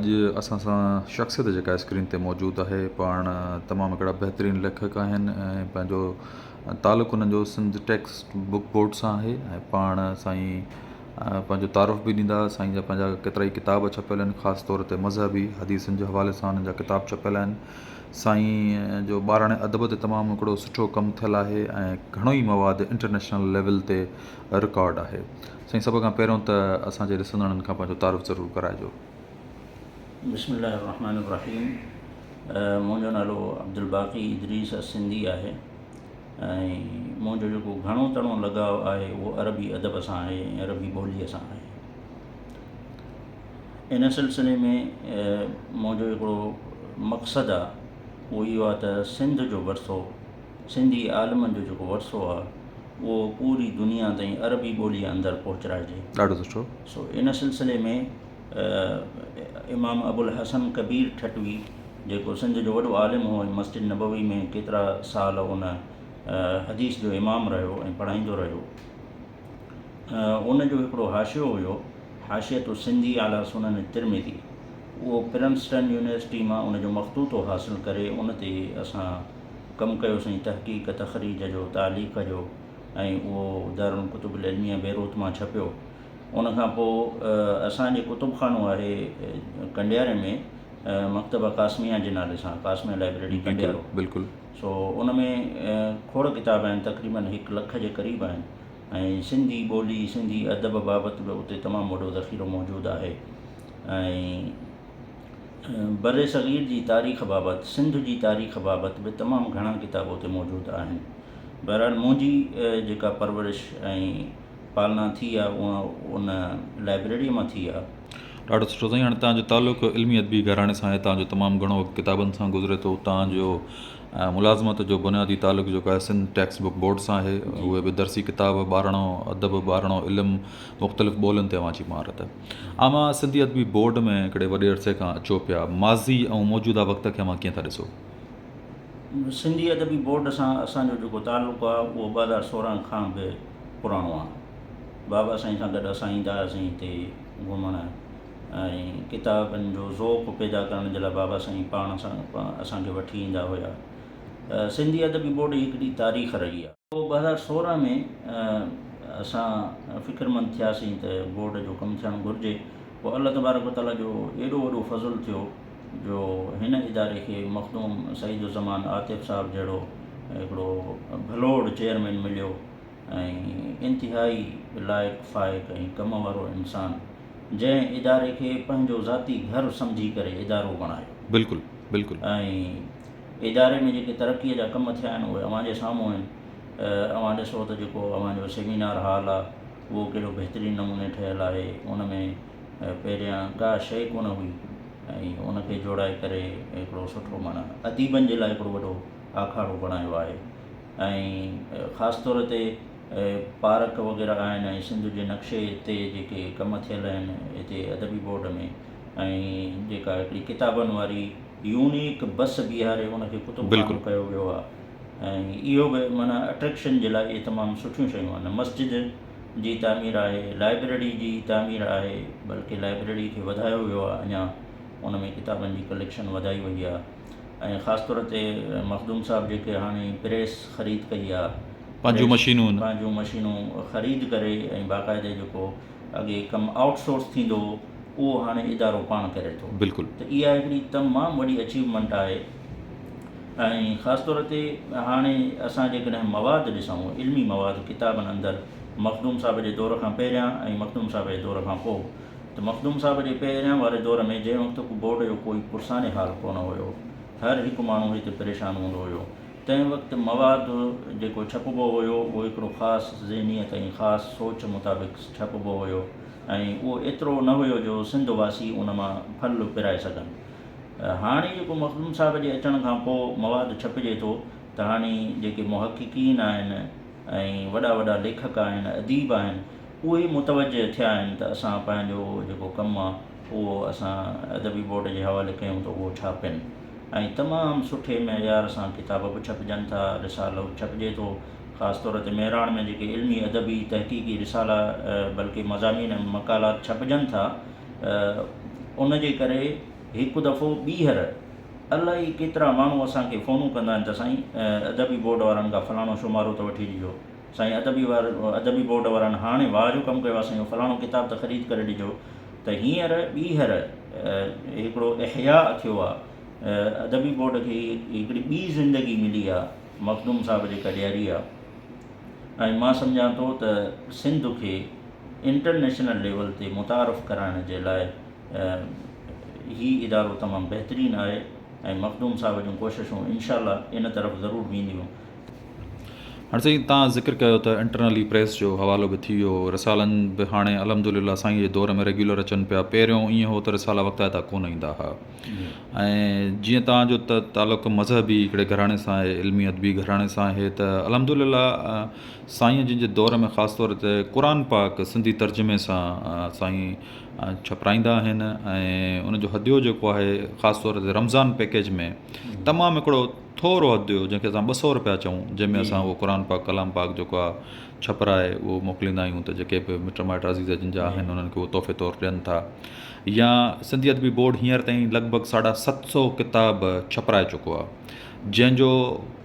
اڄ اسان سان شخصيت جيڪا اسڪرين تي موجود آهي پاڻ تمام هڪڙا بهترين ليکڪ آهن ۽ پنهنجو تعلق انهن جو سنڌ ٽيڪسٽ بڪ بورڊ سان آهي ۽ پاڻ سائين پنهنجو تعارف به ڏيندا سائين جا پنهنجا ڪيترا ئي ڪتاب ڇپيل آهن خاص طور تي مذهبي حديثن جي حوالي سان انهن جا ڪتاب ڇپيل آهن سائين جو ٻاراڻي ادب تي تمام هڪڙو سٺو ڪم ٿيل آهي ۽ گهڻو ئي مواد انٽرنيشنل ليول تي رڪارڊ آهي سائين سڀ کان پهريون ته اسان جي ڏسندڙن کان پنهنجو تعارف ضرور ڪرائجو. بسم الله الرحمٰن الرحيم منهنجو نالو عبدالباقي ادريس السنڌي آهي ۽ منهنجو جيڪو گهڻو تڻو لڳاء آهي اهو عربي ادب سان آهي ۽ عربي ٻوليء سان آهي. ان سلسلي ۾ منهنجو هڪڙو مقصد آهي اهو اهو آهي ته سنڌ جو ورثو سنڌي عالمن جو جيڪو ورثو آهي اهو پوري دنيا تائين عربي ٻوليء اندر پهچرائجي. ڏاڍو سٺو. سو ان سلسلي ۾ امام ابوالحسن ڪبير ٺٽوي جيڪو سنڌ جو وڏو عالم هو ۽ مسجد نبوي ۾ ڪيترا سال ان حديث جو امام رهيو ۽ پڙهائيندو رهيو ان جو هڪڙو حاشيو هيو حاشية السنڌي علي سنن الترمذي اهو پرنسٽن يونيورسٽي مان ان جو مخطوطو حاصل ڪري ان تي اسان ڪم ڪيوسين تحقيق، تخريج جو، تعليق جو ۽ اهو دارالڪتب العلميه بيروت مان ڇپيو. ان کان پوء اسان جي ڪتب خانو آهي ڪنڊياري ۾ مڪتبه قاسميه جي نالي سان، قاسميه لائبريري ڪنڊيارو. بلڪل. سو ان ۾ کوڙ ڪتاب آهن تقريباً هڪ لک جي قريب آهن ۽ سنڌي ٻولي، سنڌي ادب بابت به اتي تمام وڏو ذخيرو موجود آهي ۽ برصغير جي تاريخ بابت، سنڌ جي تاريخ بابت به تمام گهڻا ڪتاب اتي موجود آهن. بهرحال منهنجي جيڪا پرورش ۽ پالنا ٿي آهي اها ان لائبريريء مان ٿي آهي. ڏاڍو سٺو سائين هاڻي توهان جو تعلق علمي ادبي گهراڻي سان آهي توهان جو تمام گهڻو وقت ڪتابن سان گذري ٿو توهان جو ملازمت جو بنيادي تعلق جيڪو آهي سنڌ ٽيڪسٽ بڪ بورڊ سان آهي اهي به درسي ڪتاب ٻاراڻو ادب ٻاراڻو علم مختلف ٻولين تي اوهان جي مهارت اوهان سنڌي ادبي بورڊ ۾ هڪڙي وڏي عرصي کان اچو پيا، ماضي ۽ موجوده وقت کي اوهان ڪيئن ٿا ڏسو؟ سنڌي ادبي بورڊ سان اسان جو جيڪو تعلق آهي اهو 2016 کان به پراڻو آهي. بابا سائين سان گڏ اسان ايندا هئاسين هتي گهمڻ ۽ ڪتابن جو ذوق پيدا ڪرڻ جي لاء بابا سائين پاڻ سان اسان کي وٺي ايندا هيا. سنڌي ادبي بورڊ جي هڪڙي تاريخ رهي آهي. پوء 2016 ۾ اسان فڪرمند ٿياسين ته بورڊ جو ڪم ٿيڻ گهرجي. پوء الله تبارڪ و تعاليٰ جو ايڏو وڏو فضل ٿيو جو هن اداري کي مخدوم سعيد الزمان عاطف صاحب جهڙو هڪڙو ڀلوڙ چيئرمين مليو ۽ انتهائي لائق فائق ۽ ڪم وارو انسان جنهن اداري کي پنهنجو ذاتي گهر سمجهي ڪري ادارو بڻايو. بلڪل بلڪل. ۽ اداري ۾ جيڪي ترقيء جا ڪم ٿيا آهن اهي اوهان جي سامهون آهن. اوهان ڏسو ته جيڪو اوهان جو سيمينار هال آهي اهو ڪيڏو بهترين نموني ٺهيل آهي. ان ۾ پهريان ڪا شيء ڪونه هئي ۽ ان کي جوڙائي ڪري هڪڙو سٺو معنيٰ اديبن جي لاء هڪڙو وڏو آکاڙو بڻايو آهي ۽ خاص طور تي پارڪ وغيره آهن ۽ سنڌ جي نقشي تي جيڪي ڪم ٿيل آهن هتي ادبي بورڊ ۾ ۽ جيڪا هڪڙي ڪتابن واري يونيڪ بس بيهاري ان کي ڪتب خانو ڪيو ويو آهي ۽ اهو به معنيٰ اٽريڪشن جي لاء اهي تمام سٺيون شيون آهن. مسجد جي تعمير آهي، لائبريري جي تعمير آهي بلڪه لائبريري کي وڌايو ويو آهي اڃا ان ۾ ڪتابن جي ڪليڪشن وڌائي وئي آهي ۽ خاص طور تي مخدوم صاحب جيڪي هاڻي پريس خريد ڪئي آهي پنهنجون مشينون پنهنجون مشينون خريد ڪري ۽ باقاعدي جيڪو اڳي ڪم آئوٽ سورس ٿيندو هو اهو هاڻي ادارو پاڻ ڪري ٿو. بلڪل. ته اها هڪڙي تمام وڏي اچيومينٽ آهي ۽ خاص طور تي هاڻي اسان جيڪڏهن مواد ڏسون علمي مواد ڪتابن اندر مخدوم صاحب جي دور کان پهريان ۽ مخدوم صاحب جي دور کان پوء ته مخدوم صاحب جي پهريان واري دور ۾ جنهن وقت بورڊ جو ڪوئي پرسان حال ڪونه هيو هر هڪ ماڻهو هتي پريشان هوندو هيو تنهن وقت مواد جيڪو ڇپبو هيو اهو هڪڙو خاص ذهنيت ۽ خاص سوچ مطابق ڇپبو هيو ۽ اهو ايترو نه هيو جو سنڌ واسي ان مان ڦل پرائي سگهن. هاڻي جيڪو مخدوم صاحب جي اچڻ کان پوء مواد ڇپجي ٿو ته هاڻي جيڪي محققين آهن ۽ وڏا وڏا ليکڪ آهن اديب آهن اهي متوجه ٿيا آهن ته اسان پنهنجو جيڪو ڪم آهي اهو اسان ادبي بورڊ جي حوالي ڪيون ته اهو ڇاپين. ۽ تمام سٺي معيار سان ڪتاب به ڇپجن ٿا، رسالو به ڇپجي ٿو. خاص طور تي مهراڻ ۾ جيڪي علمي، ادبي، تحقيقي رسالا بلڪه مضامين ۽ مقالات ڇپجن ٿا، ان جي ڪري هڪ دفعو ٻيهر الائي ڪيترا ماڻهو اسان کي فونون ڪندا آهن ته سائين ادبي بورڊ وارن کان فلاڻو شمارو ته وٺي ڏجو، سائين ادبي ادبي بورڊ وارن هاڻي واهه جو ڪم ڪيو آهي سائين اهو فلاڻو ڪتاب ته خريد ڪري ڏجو ته هينئر ٻيهر هڪڙو احياء ٿيو آهي ادبي بورڊ کي هڪڙي ٻي زندگي ملي آهي مخدوم صاحب جيڪا ڏياري آهي ۽ مان سمجهان ٿو ته سنڌ کي انٽرنيشنل ليول تي متعارف ڪرائڻ جي لاء هي ادارو تمام بهترين آهي ۽ مخدوم صاحب جون ڪوششون انشاء الله ان طرف ضرور وينديون. هاڻي سائين توهان ذڪر ڪيو ته انٽرنلي پريس جو حوالو به ٿي ويو رسالن به هاڻي الحمدلله سائين جي دور ۾ ريگيولر اچن پيا پهريون ائين هو ته رسالا وقتائتا ڪونه ايندا ها ۽ جيئن توهان جو ته تعلق مذهبي هڪڙي گهراڻي سان آهي علمي ادبي گهراڻي سان آهي ته الحمدلله سائين جن جي دور ۾ خاص طور تي قرآن پاڪ سنڌي ترجمي سان سائين ڇپرائيندا آهن ۽ ان جو هديو جيڪو آهي خاص طور تي رمضان پيڪيج ۾ تمام هڪڙو ٿورو هديو جنهن کي اسان ٻه سو روپيا چئون جنهن ۾ اسان اهو قرآن پاڪ ڪلام پاڪ جيڪو آهي ڇپرائي اهو موڪليندا آهيون ته جيڪي به مٽ مائٽ عزيز جن جا آهن انهن کي اهو تحفي طور ڏين ٿا يا سنڌي ادبي بورڊ هينئر تائين لڳ ڀڳ ساڍا ست سو ڪتاب ڇپرائي چڪو آهي جنهن جو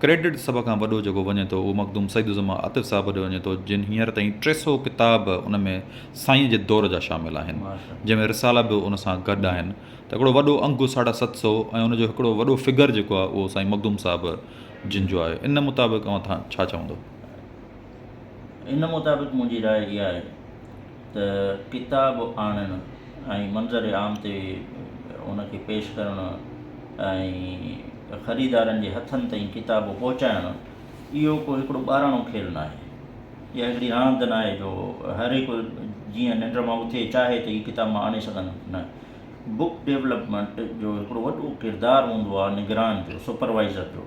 ڪريڊٽ سڀ کان وڏو جيڪو وڃي ٿو اهو مخدوم سعيد الزمان عاطف صاحب ڏي وڃي ٿو جن هينئر تائين ٽي سو ڪتاب ان ۾ سائين جي دور جا شامل آهن جنهن ۾ رسالا به ان سان گڏ آهن ته هڪڙو وڏو انگ ساڍا ست سو ۽ ان جو هڪڙو وڏو فگر جيڪو آهي اهو سائين مخدوم صاحب جن جو آهي ان مطابق اوهان ٿا ڇا چوندو؟ ان مطابق منهنجي راء اها آهي ته ڪتاب آڻڻ ۽ منظر عام تي ان کي پيش ڪرڻ ۽ خريدارن جي هٿن تائين ڪتاب پهچائڻ اهو ڪو هڪڙو ٻاراڻو کيل ناهي. اها هڪڙي راند ناهي جو هر هڪ جيئن ننڊ مان اٿي چاهي ته هي ڪتاب مان آڻي سگهندم نه. بڪ ڊولپمينٽ جو هڪڙو وڏو ڪردار هوندو آهي نگران جو، سپروائيزر جو.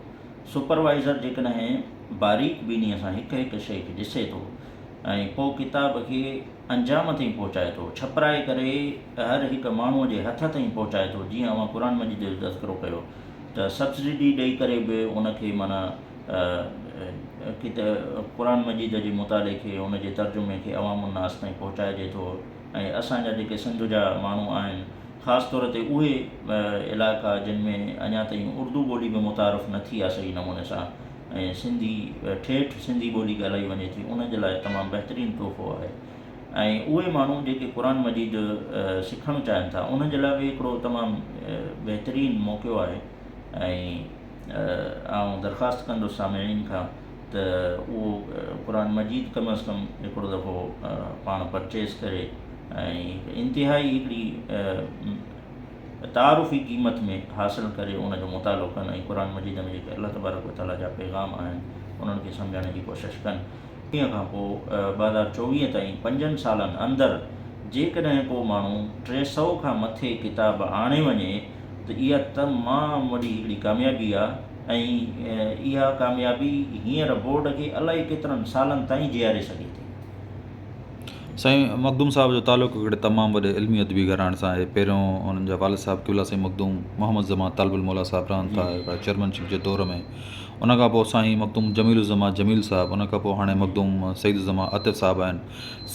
سپروائيزر جيڪڏهن باريڪ بينيء سان هڪ هڪ شيء کي ڏسي ٿو ۽ پوء ڪتاب کي انجام تائين پهچائي ٿو، ڇپرائي ڪري هر هڪ ماڻهوء جي هٿ تائين پهچائي ٿو، جيئن اوهان قرآن مجيد جو تذڪرو ڪيو ته سبسڊي ڏئي ڪري به ان کي معنيٰ قرآن مجيد جي مطالعي کي ان جي ترجمي کي عوام الناس تائين پهچائجي ٿو ۽ اسان جا جيڪي سنڌ جا ماڻهو آهن خاص طور تي اهي علائقا جن ۾ اڃا تائين اردو ٻولي به متعارف نه ٿي آهي صحيح نموني سان ۽ سنڌي ٺيٺ سنڌي ٻولي ڳالهائي وڃي ٿي ان جي لاء تمام بهترين تحفو آهي ۽ اهي ماڻهو جيڪي قرآن مجيد سکڻ چاهين ٿا انهن جي لاء به هڪڙو تمام بهترين موقعو آهي ۽ آئون درخواست ڪندس سامعين کان ته اهو قرآن مجيد ڪم از ڪم هڪڙو دفعو پاڻ پرچيز ڪري ۽ انتهائي هڪڙي تعارفي قيمت ۾ حاصل ڪري ان جو مطالعو ڪن ۽ قرآن مجيد ۾ جيڪي الله تبارڪ وتعاليٰ جا پيغام آهن انهن کي سمجهڻ جي ڪوشش ڪن. ان کان پوء 2024 تائين پنجن سالن اندر جيڪڏهن ڪو ماڻهو 300 کان مٿي ڪتاب آڻي وڃي ته اها تمام وڏي هڪڙي ڪاميابي آهي ۽ اها ڪاميابي هينئر بورڊ کي الائي ڪيترن سالن تائين جيئاري سگهي ٿي. سائين مخدوم صاحب جو تعلق هڪڙي تمام وڏي علمي ادبي گهراڻي سان آهي. پهريون انهن جا والد صاحب قبله سائين مخدوم محمد زمان طالب الموليٰ صاحب رهن ٿا جيڪا چيئرمين شپ جي دور ۾ ان کان پوء سائين مخدوم جميل الزمان جميل صاحب ان کان پوء هاڻي مخدوم سعيد الزمان عاطف صاحب آهن.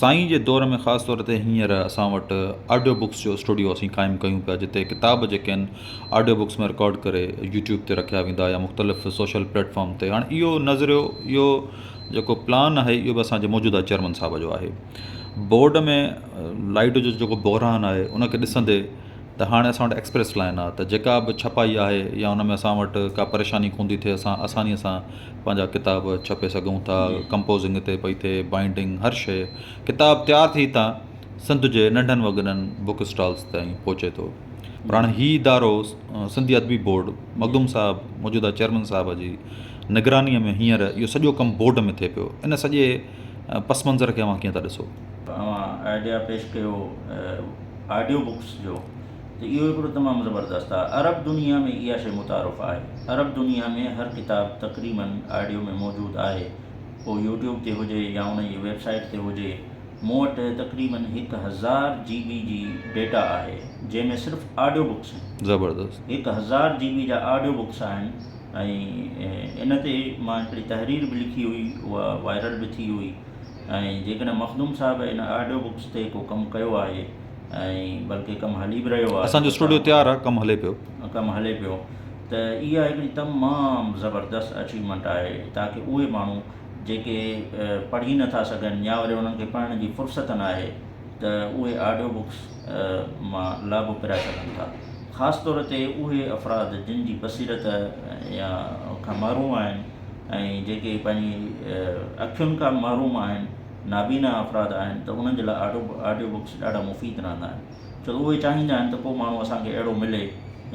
سائين جي دور ۾ خاص طور تي هينئر اسان وٽ آڊيو بڪس جو اسٽوڊيو اسين قائم ڪيون پيا جتي ڪتاب جيڪي آهن آڊيو بڪس ۾ رڪارڊ ڪري يوٽيوب تي رکيا ويندا يا مختلف سوشل پليٽ فارم تي هاڻي اهو نظريو اهو جيڪو پلان آهي اهو به اسان جي موجوده چيئرمن صاحب جو آهي بورڊ ۾ لائيٽ جو جيڪو بحران آهي ان کي ڏسندي ته هاڻي اسان وٽ ايڪسپريس لائن آهي ته جيڪا به ڇپائي آهي يا ان ۾ اسان وٽ ڪا پريشاني ڪونه ٿي ٿئي اسان آساني سان پنهنجا ڪتاب ڇپي سگهون ٿا ڪمپوزنگ تي پئي ٿئي بائنڊنگ هر شيء ڪتاب تيار ٿي هتان سنڌ جي ننڍن وڳنن بڪ اسٽالز تائين پهچي ٿو پر هاڻي هي ادارو سنڌي ادبي بورڊ مخدوم صاحب موجوده چيئرمين صاحب جي نگرانيء ۾ هينئر اهو سڄو ڪم بورڊ ۾ ٿئي پيو ان سڄي پس منظر کي اوهان ڪيئن ٿا ڏسو؟ اوهان آئيڊيا پيش ڪيو آڊيو بڪس جو ته اهو هڪڙو تمام زبردست آهي عرب دنيا ۾ اها شيء متعارف آهي عرب دنيا ۾ هر ڪتاب تقريبن آڊيو ۾ موجود آهي پوء يوٽيوب تي هجي يا ان جي ويب سائيٽ تي هجي مون وٽ تقريبن 1000 جي بي جي ڊيٽا آهي جنهن ۾ صرف آڊيو بڪس آهن. زبردست. 1000 جي بي جا آڊيو بڪس آهن ۽ ان تي مان هڪڙي تحرير به لکي هئي اها وائرل به ٿي هئي ۽ جيڪڏهن مخدوم صاحب ان آڊيو بڪس تي ڪو ڪم ڪيو آهي ۽ بلڪه ڪم هلي به رهيو آهي. اسان جو اسٽوڊيو تيار آهي ڪم هلي پيو. ڪم هلي پيو ته اها هڪڙي تمام زبردست اچيومينٽ آهي تاڪه اهي ماڻهو جيڪي پڙهي نٿا سگهن يا وري انهن کي پڙهڻ جي فرصت ناهي ته اهي آڊيو بڪس مان لاڀ پرائي سگهن ٿا خاص طور تي اهي افراد جن جي بصيرت يا کان محروم آهن ۽ جيڪي پنهنجي اکين کان محروم آهن نابينا افراد آهن ته انهن جي لاء آڊيو بڪس ڏاڍا مفيد رهندا آهن ڇو ته اهي چاهيندا آهن ته ڪو ماڻهو اسان کي اهڙو ملي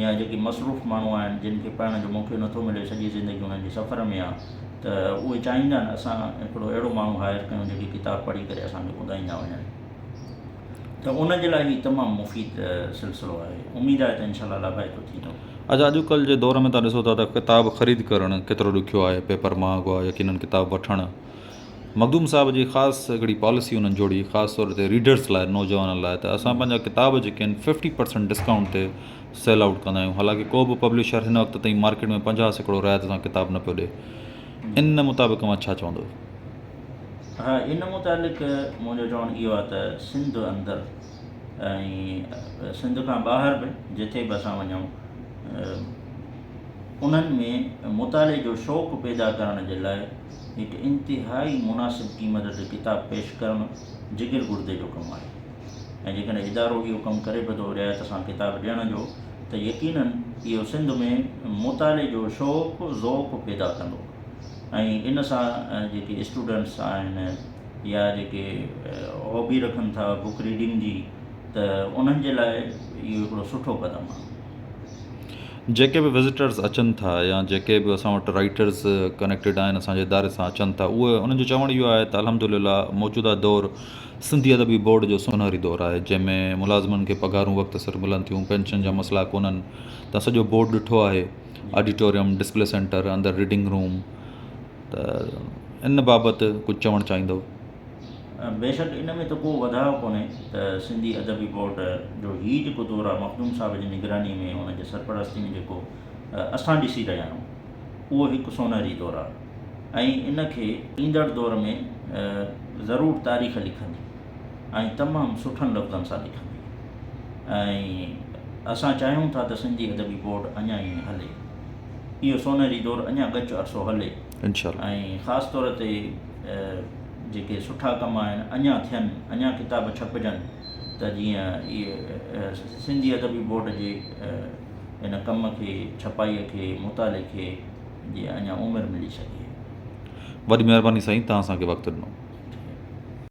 يا جيڪي مصروف ماڻهو آهن جن کي پڙهڻ جو موقعو نٿو ملي سڄي زندگي انهن جي سفر ۾ آهي ته اهي چاهيندا آهن اسان هڪڙو اهڙو ماڻهو هائر ڪيون جيڪي ڪتاب پڙهي ڪري اسان کي ٻڌائيندا وڃن ته ان جي لاء هي تمام مفيد سلسلو آهي اميد آهي ته انشاء الله لاڀائتو ٿيندو. اچا اڄ ڪلهه جي دور ۾ تان ڏسو ٿا ته ڪتاب خريد ڪرڻ ڪيترو ڏکيو آهي پيپر مهانگو آهي يقينن ڪتاب وٺڻ مخدوم صاحب جي خاص هڪڙي پاليسي انهن جوڙي خاص طور تي ريڊرس لاء نوجوانن لاء ته اسان پنهنجا ڪتاب جيڪي آهن ففٽي پرسنٽ ڊسڪائونٽ تي سيل آئوٽ ڪندا آهيون حالانڪه ڪو به پبلشر هن وقت تائين مارڪيٽ ۾ 50% رعايت سان ڪتاب نه پيو ڏي ان مطابق اوهان ڇا چوندو؟ ها ان متعلق منهنجو چوڻ اهو آهي ته سنڌ اندر ۽ سنڌ کان ٻاهر به جتي به اسان وڃون انهن ۾ مطالعي جو شوق پيدا ڪرڻ جي لاء هڪ انتهائي مناسب قيمت تي ڪتاب پيش ڪرڻ جگر گردي جو ڪم آهي ۽ جيڪڏهن ادارو اهو ڪم ڪري به ٿو رعايت سان ڪتاب ڏيڻ جو ته يقينن اهو سنڌ ۾ مطالعي جو شوق ذوق پيدا ڪندو ۽ ان سان جيڪي اسٽوڊنٽس آهن يا جيڪي هابي رکن ٿا بڪ ريڊنگ جي ته انهن جي لاء اهو هڪڙو سٺو قدم آهي. جيڪي به وزيٽرز اچن ٿا يا جيڪي به اسان وٽ رائيٽرز ڪنيڪٽيڊ آهن اسان جي اداري سان اچن ٿا اهي انهن جو چوڻ اهو آهي ته الحمد لله موجوده دور سنڌي ادبي بورڊ جو سونهري دور آهي جنهن ۾ ملازمن کي پگهارون وقت سر ملن ٿيون پينشن جا مسئلا ڪونهن تان سڄو بورڊ ڏٺو آهي آڊيٽوريم ڊسپلي سينٽر اندر ريڊنگ روم ته ان بابت ڪجهه چوڻ چاهيندو. بيشڪ ان ۾ ته ڪو وڌاء ڪونهي ته سنڌي ادبي بورڊ جو هي جيڪو دور آهي مخدوم صاحب جي نگراني ۾ ان جي سرپرستي ۾ جيڪو اسان ڏسي رهيا آهيون اهو هڪ سونهري دور آهي ۽ ان کي ايندڙ دور ۾ ضرور تاريخ لکندي ۽ تمام سٺن لفظن سان لکندي ۽ اسان چاهيون ٿا ته سنڌي ادبي بورڊ اڃا ائين هلي اهو سونهري دور اڃا ڳچ عرصو هلي انشاء الله. ۽ خاص طور تي جيڪي سٺا ڪم آهن اڃا ٿين، اڃا ڪتاب ڇپجن ته جيئن اهي سنڌي ادبي بورڊ جي ان ڪم کي، ڇپائيء کي، مطالعي کي جيئن اڃا عمر ملي سگهي. وڏي مهرباني سائين توهان اسان کي وقت ڏنو.